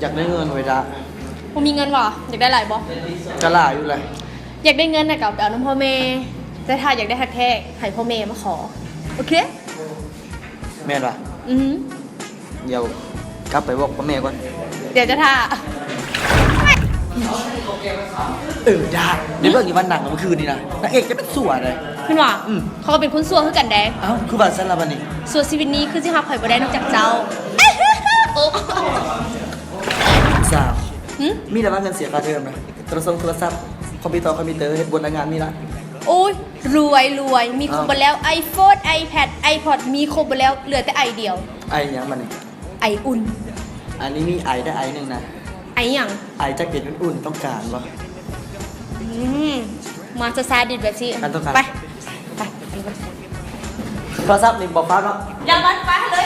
ຢາກໄດ້ເງິນເວີຍດາ. ບໍ່ມີເງິນຫວາ? ຢາກໄດ້ຫຼາຍບໍ່? ກະຫຼາຍຢູ່ແຫຼະ. ຢາກໄດ້ເງິນນະກະໄປເອົານຳພໍ່ແມ່, ແຕ່ຖ້າຢາກໄດ້ຮັກແທ້ ໃຫ້ພໍ່ແມ່ມາຂໍ. ໂອເຄ? ແມ່ນຫວາ? ອື. ດຽວກັບໄປບອກພໍ່ແມ່ກ່ອນ. ດຽວຈະຖ້າ. ເອີ ດາ ໄດ້ເບິ່ງຢູ່ວ່າໜັງມື້ຄືນນີ້ນະ ນາງເອກຈະເປັນຊົ່ວໃດ. ແມ່ນຫວາ? ອື. ຂ້ອຍກໍເປັນຄົນຊົ່ວຄືກັນເດ້. ເອົ້າ ຄືວ່າຊັ້ນລະບາດນີ້? ຊົ່ວຊີວິດນີ້ຄືຊິຮັກໃຜບໍ່ໄດ້ນອກຈາກເຈົ້າ. ສາວ. ຫື? ມີແຕ່ວ່າເງິນເສຍຄ່າເທີມນະ. ໂທລະສົງໂທລະສັບ, ຄອມພິວເຕີ ຄອມພິວເຕີ, ເຮັດບົດລາຍງານມີລະ. ໂອ້ຍ ລວຍ ລວຍ ມີຄົບໝົດແລ້ວ. ເອົ້າ ໄອໂຟນ ໄອແພດ ໄອພອດ ມີຄົບໝົດແລ້ວ ເຫຼືອແຕ່ໄອດຽວ. ໄອຫຍັງບາດນີ້? ໄອອຸ່ນ. ອັນນີ້ມີໄອແຕ່ໄອໜຶ່ງນະ. ໄອຫຍັງ? ໄອຈັກເປັນອຸ່ນໆ ຕ້ອງການບໍ່? ອືມ ມາຊາໆ ດິດແບບຊີ້. ອັນຕ້ອງການ ໄປ ໄປ ໄປ. ໂທລະສັບນີ້ບໍ່ຟັງເນາະ. ຢ່າມັນໄປເລີຍ.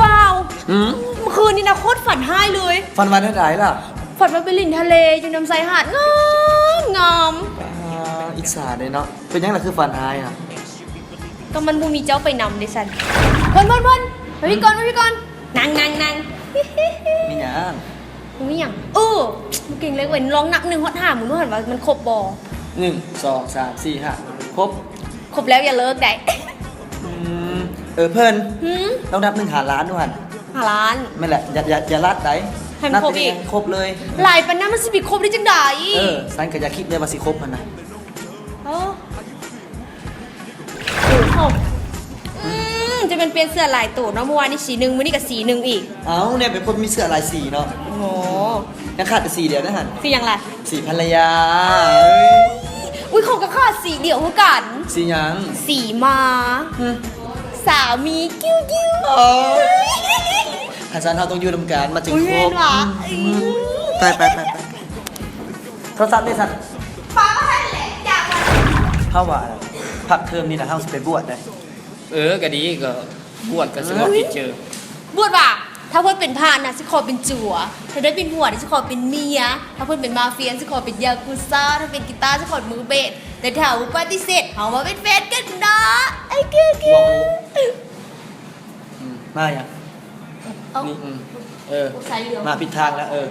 ວ້າວ. ຫື? ເມື່ອຄືນນີ້ນະ ໂຄດຝັນຮ້າຍເລີຍ. ຝັນວ່າແນວໃດລະ? ຝັນວ່າໄປຫຼິ້ນທະເລຢູ່ນຳຊາຍຫາດງາມໆ. ອ່າ ອິດສາເດ້ເນາະ. ເປັນຫຍັງລະຄືຝັນຮ້າຍນະ? ກໍມັນບໍ່ມີເຈົ້າໄປນຳເດ້ຊັ້ນ. ເພິ່ນ ເພິ່ນ ເພິ່ນ ມາພີ້ກ່ອນ ມາພີ້ກ່ອນ. ນັ່ງ ນັ່ງ ນັ່ງ. ມີຫຍັງ? ບໍ່ມີຫຍັງ. ເອີ ບໍ່ເກັ່ງເລີຍເວີຍ. ລອງນັບໜຶ່ງຮອດຫ້າ ມຶງດູຫັ້ນວ່າມັນຄົບບໍ່? ໜຶ່ງ ສອງ ສາມ ສີ່ ຫ້າ ຄົບ. ຄົບແລ້ວຢ່າເລີກໄດ໋. ອືມ ເອີ ເພິ່ນ. ຫື? ລອງນັບໜຶ່ງຫາລ້ານດູຫັ້ນ. ຫາລ້ານ? ແມ່ນແຫຼະ. ຢ່າ ຢ່າ ຢ່າລັດໄດ໋. ໃຫ້ມັນຄົບອີກ. ນັບໃຫ້ຄົບເລີຍ. ຫຼາຍປານນັ້ນມັນຊິໄປຄົບໄດ້ຈັ່ງໃດ? ເອີ ຊັ້ນກໍຢ່າຄິດເລີຍວ່າຊິຄົບຫັ້ນນະ. ໂອ້ ອືມ ຈະແມ່ນປ່ຽນເສື້ອຫຼາຍໂຕເນາະ. ມື້ວານນີ້ສີໜຶ່ງ ມື້ນີ້ກໍສີໜຶ່ງອີກ. ເອົ້າ ແນວເປັນຄົນມີເສື້ອຫຼາຍສີເນາະ. ໂອ້ ຍັງຂາດແຕ່ສີດຽວເດ້ຫັ້ນ. ສີຫຍັງລະ? ສີພັນລະຍາ. ອຸ້ຍ ຂ້ອຍກໍຂາດສີດຽວຄືກັນ. ສີຫຍັງ? ສີມາ. ຫຶ? ສາມີ ກິ້ວໆ. ໂອ້ຍ ຄັນຊັ້ນເຮົາຕ້ອງຢູ່ນຳກັນ ມັນຈຶ່ງຄົບ. ອຸ້ຍ ແມ່ນຫວາ? ອືມ ໄປໆໆໆ. ໂທລະສັບເດ້ຊັ້ນ? ປາຫັ້ນແຫຼະ ຢາກ ເຮົາວ່າພັກເທີມນີ້ນະ ເຮົາຊິໄປບວດເດ້. ເອີ ກໍດີ ກໍບວດກໍສະດວກ ເອີ ທີ່ເຈີ. ບວດວ່າ ຖ້າເພິ່ນເປັນພະນະ ຊິຂໍເປັນຈົວ, ຖ້າໄດ້ເປັນຜົວນີ້ ຊິຂໍເປັນເມຍ, ຖ້າເພິ່ນເປັນມາເຟຍ ຊິຂໍເປັນຢາກູຊາ, ຖ້າເປັນກີຕາ ຊິຂໍເປັນມືເບດ, ແຕ່ຖ້າບໍ່ປະຕິເສດ ເຮົາມາເປັນແຟນກັນເນາະ. ໄອ້ເກີ ບອກ ອືມ ມາຫຍັງ? ເອົ້າ ນີ້ ອືມ ເອີ ໃສ່ເຫຼືອງ ມາຜິດທາງແລ້ວ ເອີ.